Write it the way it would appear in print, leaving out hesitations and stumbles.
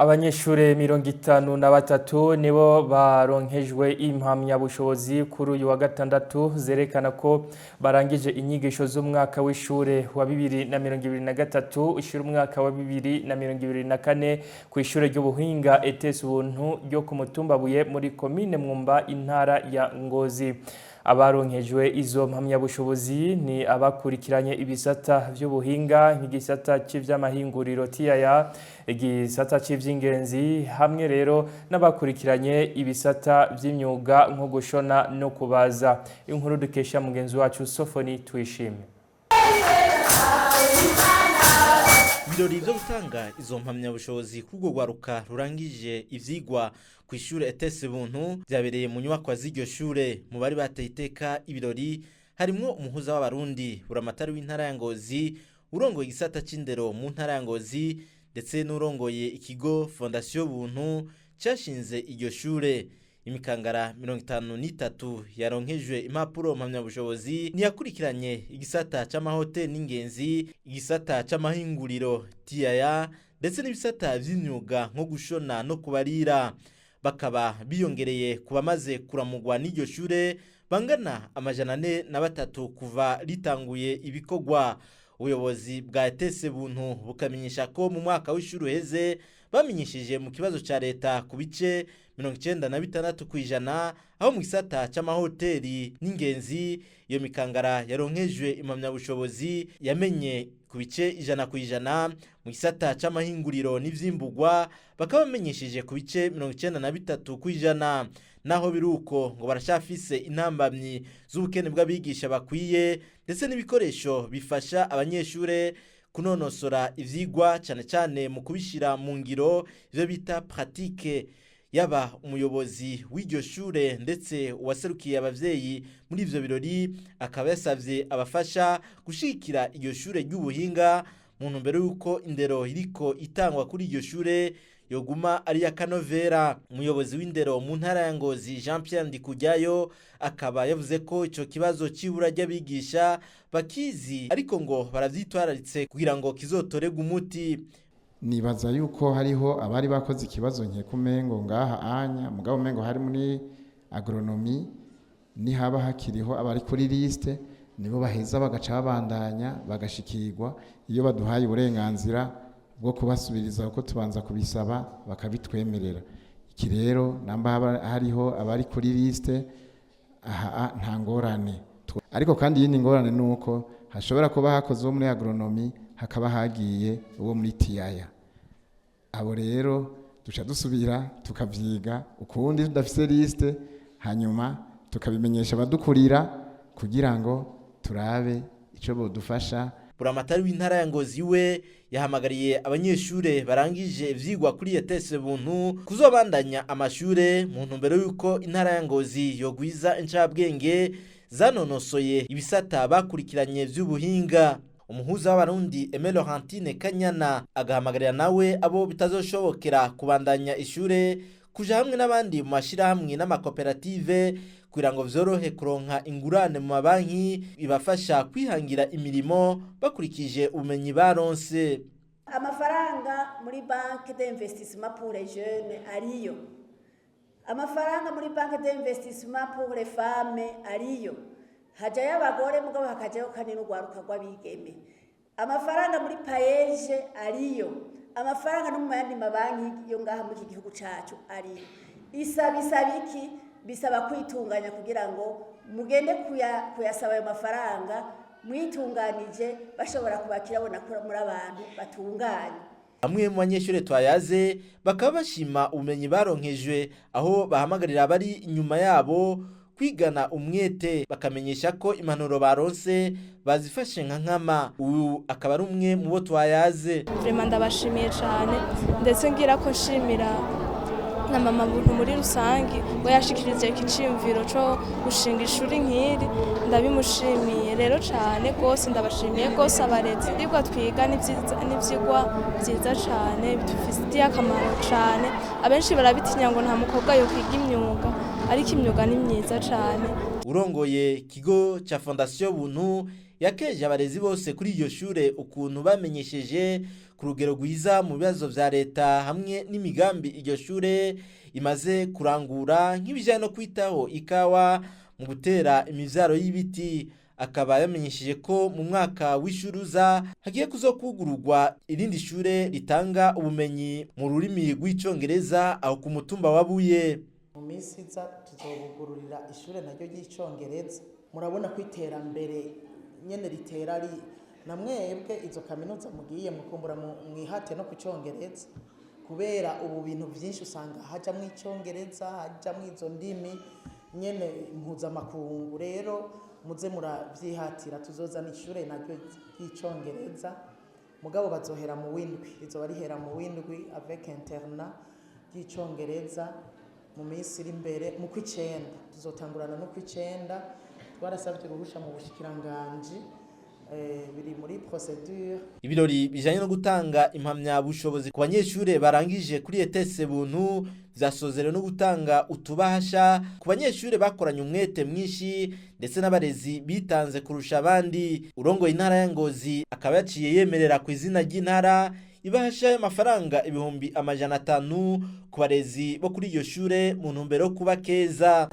Abanyeshure 53 nibo baronkejwe impamyabushobozi kuri uyu wa gatandatu, zerekana ko barangije inyigisho z'umwaka w'ishure wa 2023 ushira umwaka wa 2024 ku ishure ry'ubuhinga ETS Ubuntu ryo ku mutumba Buye muri komine Mwumba, intara ya Ngozi. Abaronkejwe izo mpamyabushobozi ni abakurikiranye ibisata vy'ubuhinga, nk'igisata c'ivy'amahinguriro TIA, igisata c'ivy'ingenzi, hamwe rero n'abakurikiranye ibisata vy'imyuga nko gushona no kubaza. Inkuru dukesha mugenzi wacu Sofoni Twishime. Ibirori vyo gutanga izo mpamyabushobozi k'urwo rwaruka rurangije ivyigwa ku ishure ETS Buntu vyabereye mu nyubakwa z'iryo shure. Mu bari bateye iteka ibirori harimwo umuhuza w'Abarundi, buramatari w'intara ya Ngozi, urongoye igisata c'indero mu ntara ya Ngozi, ndetse n'urongoye ikigo Fondation Buntu cashinze iryo shure. Imikangara 53 yaronkejwe impapuro mpamyabushobozi niyakurikiranye igisata c'amahoteli n'ingenzi, igisata c'amahinguriro TIA, ndetse n'ibisata vy'imyuga nko gushona no kubarira. Bakaba biyongereye ku bamaze kuramugwa n'iryo shure bangana 403 kuva ritanguye ibikorwa. Ubuyobozi bwa ETS Buntu bukamenyesha ko mu mwaka w'ishuri uheze bamenyesheje mu kibazo ca leta ku bice 96%, aho mu gisata c'amahoteli n'ingenzi iyo mikangara yaronkejwe impamyabushobozi yamenye ku bice 100%, mu gisata c'amahinguriro n'ivyimbugwa bakaba bamenyesheje ku bice 93%. Naho biruko, ngo baracafise intambamyi z'ubukene bw'abigisha bakwiye, ndetse n'ibikoresho bifasha abanyeshure kunonosora ivyigwa, cane cane mu kubishira mu ngiro, ivyo bita pratique. Yaba umuyobozi w'iryo shure ndetse uwaserukiye abavyeyi muri ivyo birori akaba yasavye abafasha gushigikira iryo shure ry'ubuhinga mu ntumbero y'uko indero iriko itangwa kuri iryo shure yoguma ari iy'akanovera. Umuyobozi w'indero mu ntara ya Ngozi, Jean Pierre Ndikujyayo, akaba yavuze ko ico kibazo c'ibura ry'abigisha bakizi, ariko ngo baravyitwararitse kugira ngo kizotorerwe umuti. Nibaza yuko hariho abari bakoze ikibazo nkeka umengo ngaha anya, mugabo umengo hari muri agronomie. Nihaba hakiriho abari kuri liste, nibo baheza bagaca babandanya bagashikirwa iyo baduhaye uburenganzira bwo kubasubiriza, kuko tubanza kubisaba bakabitwemerera. Iki rero, namba haba hariho abari kuri liste aha, nta ngorane. Ariko kandi iyindi ngorane ni uko hashobora kuba hakoze uwo muri agronomie, hakaba hagiye uwo muri tiyaya. Abo rero duca dusubira tukavyiga ukundi tudafise liste, hanyuma tukabimenyesha abadukurira kugira ngo turabe ico bodufasha. Buramatari w'intara ya Ngozi we yahamagariye abanyeshure barangije ivyigwa kuri ETS Buntu kuzobandanya amashure mu ntumbero y'uko intara ya Ngozi yogwiza incabwenge zanonosoye ibisata bakurikiranye vy'ubuhinga. Umuhuza w'Abarundi Aimé Laurentine Kanyana agahamagarira nawe abo bitazoshobokera kubandanya ishure kuja hamwe n'abandi mu mashirahamwe n'amakoperative kugira ngo vyorohe kuronka ingurane mu mabanki ibafasha kwihangira imirimo bakurikije ubumenyi baronse. Amafaranga muri Banque d'investissement pour les jeunes ariyo, amafaranga muri Banque d'investissement pour les femmes ariyo. Hajayo abagore, mugabo hakajayo kandi n'urwaruka rw'abigeme. Amafaranga muri PAEEJ ariyo, amafaranga no mu yandi mabanki yo ngaha muri iki gihugu cacu ariyo. Isaba iki? Bisaba kwitunganya kugira ngo mugende kuyasaba ayo mafaranga mwitunganije, bashobora kubakira bona ko muri abantu batunganye. Bamwe mu banyeshure twayaze bakaba bashima ubumenyi baronkejwe, aho bahamagarira abari inyuma yabo kwigana umwete, bakamenyesha ko impanuro baronse bazifashe nka nkama. Uyu akaba ari umwe mu bo twayaze. Vraiment ndabashimiye cyane, ndetse ngira ko nshimira na mama Buntu muri rusange we yashikirije ikiciyumviro co gushinga ishuri nk'iri. Ndabimushimiye rero cyane rwose, ndabashimiye rwose abarezi. Ivyigwa twiga n'ivyigwa vyiza cane, bidufitiye akamaro cane. Abenshi barabitinya ngo nta mukobwa yokwiga imyuga, ariko imyuga ni myiza cane. Urongoye ikigo ca Fondation Buntu yakeje abarezi bose kuri iryo shure ukuntu bamenyesheje. ku rugero rwiza mu bibazo vya leta hamwe n'imigambi iryo shure imaze kurangura nk'ibijyanye no kwitaho ikawa mu gutera imivyaro y'ibiti. Akaba yamenyesheje ko mu mwaka w'ishuri uza hagiye kuzokugururwa irindi shure ritanga ubumenyi mu rurimi rw'icongereza aho ku mutumba wa Buye. Mu minsi iza tuzobugururira ishure naryo ry'icongereza. Murabona ko iterambere nyene ritera ari na mwebwe izo kaminuza mugiye mukumbura mwihate no ku congereza, kubera ubu bintu byinshi usanga hajamwo icongereza, hajamwo izo ndimi nyene mpuzamakungu. Rero muze muravyihatira, tuzozana ishure naryo ry'icongereza, mugabo bazohera mu windwi, rizoba rihera mu windwi avec internat ry'icongereza mu minsi iri imbere mu kw'icenda. Tuzotangurana no kw'icenda. Twarasabye uruhusha mu bushikiranganji, biri muri procédure. Ibirori bijanye no gutanga impamyabushobozi ku banyeshure barangije kuri ETS Buntu vyasozerewe no gutanga utubahasha ku banyeshure bakoranye umwete mwinshi ndetse n'abarezi bitanze kurusha abandi. Urongoye intara ya Ngozi akaba yaciye yemerera ku izina ry'intara ibahasha y'amafaranga 500,000 ku barezi bo kuri iryo shure mu ntumbero yo kuba keza.